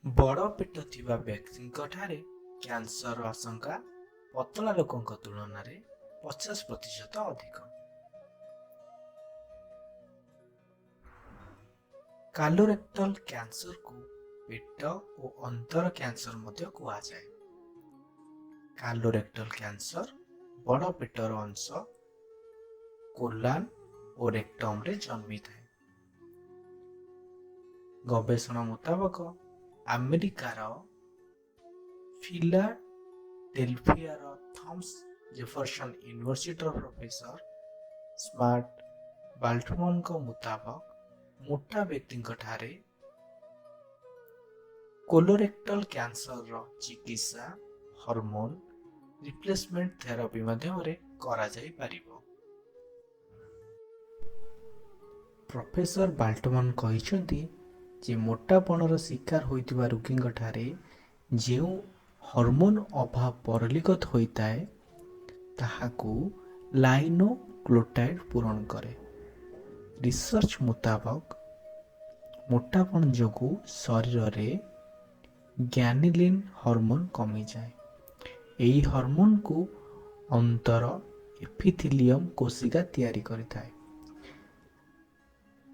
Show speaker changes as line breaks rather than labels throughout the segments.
ବଡ଼ ପେଟ ଥିବା ବ୍ୟକ୍ତିଙ୍କଠାରେ କ୍ୟାନ୍ସରର ଆଶଙ୍କା ପତଳା ଲୋକଙ୍କ ତୁଳନାରେ 50% ଅଧିକ। କାଲୋରେକ୍ଟଲ କ୍ୟାନ୍ସରକୁ ପେଟ ଓ ଅନ୍ତର କ୍ୟାନ୍ସର ମଧ୍ୟ କୁହାଯାଏ। କାଲୋରେକ୍ଟଲ କ୍ୟାନ୍ସର ବଡ଼ ପେଟର ଅଂଶ କୋଲାନ ଓ ରେକ୍ଟମରେ ଜନ୍ମିଥାଏ। ଗବେଷଣା ମୁତାବକ, ଆମେରିକାର ଫିଲାଡେଲଫିଆର ଥମସ ଜେଫରସନ ୟୁନିଭର୍ସିଟିର ପ୍ରଫେସର ସ୍କଟ ବାଲ୍ଟମନଙ୍କ ମୁତାବକ, ମୋଟା ବ୍ୟକ୍ତିଙ୍କଠାରେ କୋଲୋରେକ୍ଟଲ କ୍ୟାନ୍ସରର ଚିକିତ୍ସା ହରମୋନ ରିପ୍ଲେସମେଣ୍ଟ ଥେରାପି ମାଧ୍ୟମରେ କରାଯାଇପାରିବ। ପ୍ରଫେସର ବାଲ୍ଟମନ କହିଛନ୍ତି ଯେ ମୋଟାପଣର ଶିକାର ହୋଇଥିବା ରୋଗୀଙ୍କଠାରେ ଯେଉଁ ହରମୋନ ଅଭାବ ପରିଲକ୍ଷିତ ହୋଇଥାଏ, ତାହାକୁ ଲାଇନୋକ୍ଲୋଟାଇଡ୍ ପୂରଣ କରେ। ରିସର୍ଚ୍ଚ ମୁତାବକ, ମୋଟାପଣ ଯୋଗୁଁ ଶରୀରରେ ଗ୍ୟାନିଲିନ୍ ହରମୋନ କମିଯାଏ। ଏହି ହରମୋନକୁ ଅନ୍ତର ଏପିଥିଲିୟମ କୋଷିକା ତିଆରି କରିଥାଏ।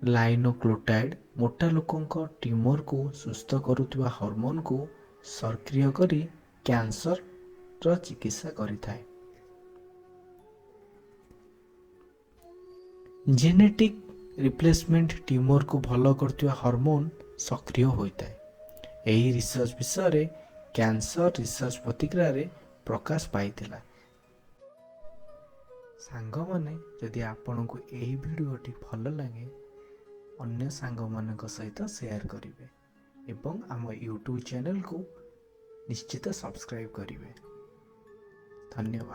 ଲାଇନୋକ୍ଲୋଟାଇଡ୍ ମୋଟା ଲୋକଙ୍କ ଟ୍ୟୁମରକୁ ସୁସ୍ଥ କରୁଥିବା ହରମୋନକୁ ସକ୍ରିୟ କରି କ୍ୟାନ୍ସରର ଚିକିତ୍ସା କରିଥାଏ। ଜେନେଟିକ୍ ରିପ୍ଲେସମେଣ୍ଟ ଟ୍ୟୁମରକୁ ଭଲ କରୁଥିବା ହରମୋନ ସକ୍ରିୟ ହୋଇଥାଏ। ଏହି ରିସର୍ଚ୍ଚ ବିଷୟରେ କ୍ୟାନ୍ସର ରିସର୍ଚ୍ଚ ପତ୍ରିକାରେ ପ୍ରକାଶ ପାଇଥିଲା। ସାଙ୍ଗମାନେ, ଯଦି ଆପଣଙ୍କୁ ଏହି ଭିଡ଼ିଓଟି ଭଲ ଲାଗେ, ଅନ୍ୟ ସାଙ୍ଗମାନଙ୍କ ସହିତ ସେୟାର କରିବେ ଏବଂ ଆମ ୟୁଟ୍ୟୁବ୍ ଚ୍ୟାନେଲକୁ ନିଶ୍ଚିତ ସବସ୍କ୍ରାଇବ୍ କରିବେ। ଧନ୍ୟବାଦ।